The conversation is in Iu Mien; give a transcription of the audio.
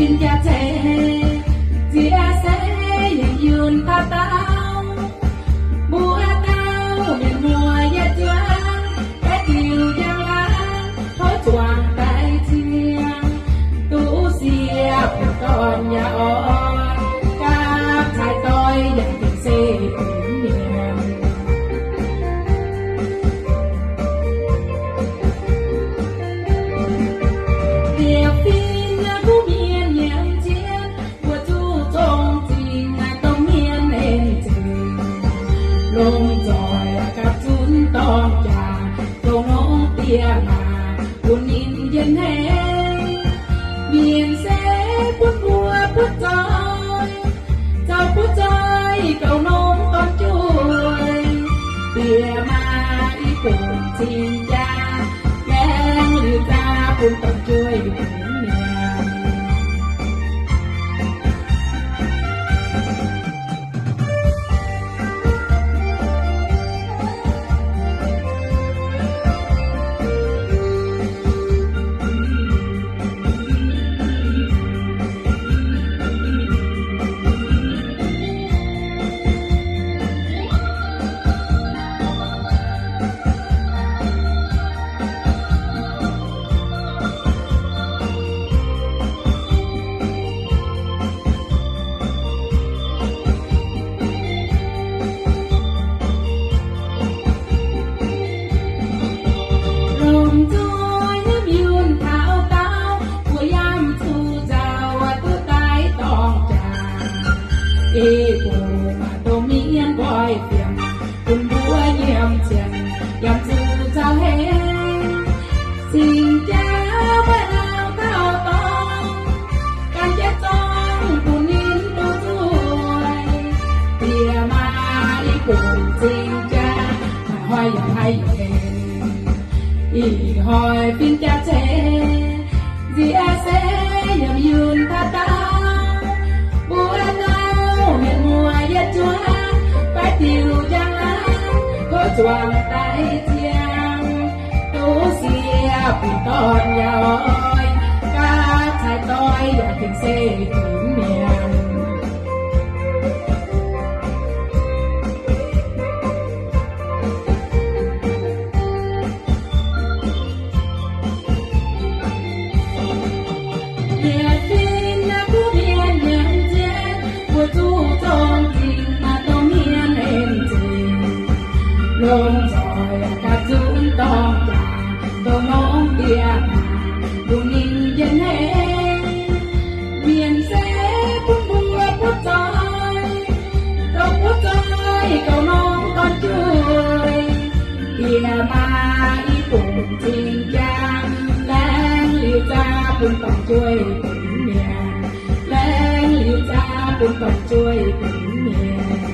Fin jaa ceix nziex se yaac yunh taux dauh, mbuo dauh mienh muoz yietc zuangx, baeqv diuh njang-laangc tov zuangx daaih ziangh. Duqv sieqv bun dorn yaac oix, gapv caaix doix yaac gengh se benx mienh. Liepc fim naaiv kuv mienh nyiemc jienv, mbuo zuqc zong zingh naaiv domh mienh en zingh. Lomh nzoih gapv zunv dorng jaax, dongh nongx diex maac bun ninh njien-hneiv. Mienh se butv mbuo butv zoih, zoux butv zoih gauh nongx dorn-jueiv. Diex maac i bung cing-jaa, laengz liuz zaah bun dorn-jueiv benx mienh. Lomh nzoih yiem yunh taux daauv, mbuo yiem zuqc nzauh duqv daaih dorng jaax. I bung maaih domh mienh nqoi fienx, bun mbuo nyiemc zienx yiem zuqc nzauh heix. Cing-jaa maiv lauh dauh dorngx, gan jienv zorng bun ninh duqv nzuih. Diex maac i bung cing-jaa, maaih hnoi yaac haih heix. Ih hnoi fin jaa ceix nziex se yiem yunh taux daauv, mbuo dauh mienh muoz yietc zuangx, baeqv diuh njang-laangc tov zuangx daaih ziangh. Duqv sieqv bun dorn yaac oix, gapv caaix doix yaac gengh se benx mienh. Liepc fim naaiv kuv mienh nyiemc jienv, mbuo zuqc zong zingh maaih domh mienh en zingh. Lomh nzoih gapv zunv dorng jaax, dongh nongx diex maac bun ninh njien-hneiv. Mienh se butv mbuo butv zoih, dongh butv zoih gauh nongx dorn-jueiv. Diex maac i bung cing-jaa, laengz liuz zaah bun dorn-jueiv benx mienh. Laengz liuz zaah bun dorn-jueiv benx mienh.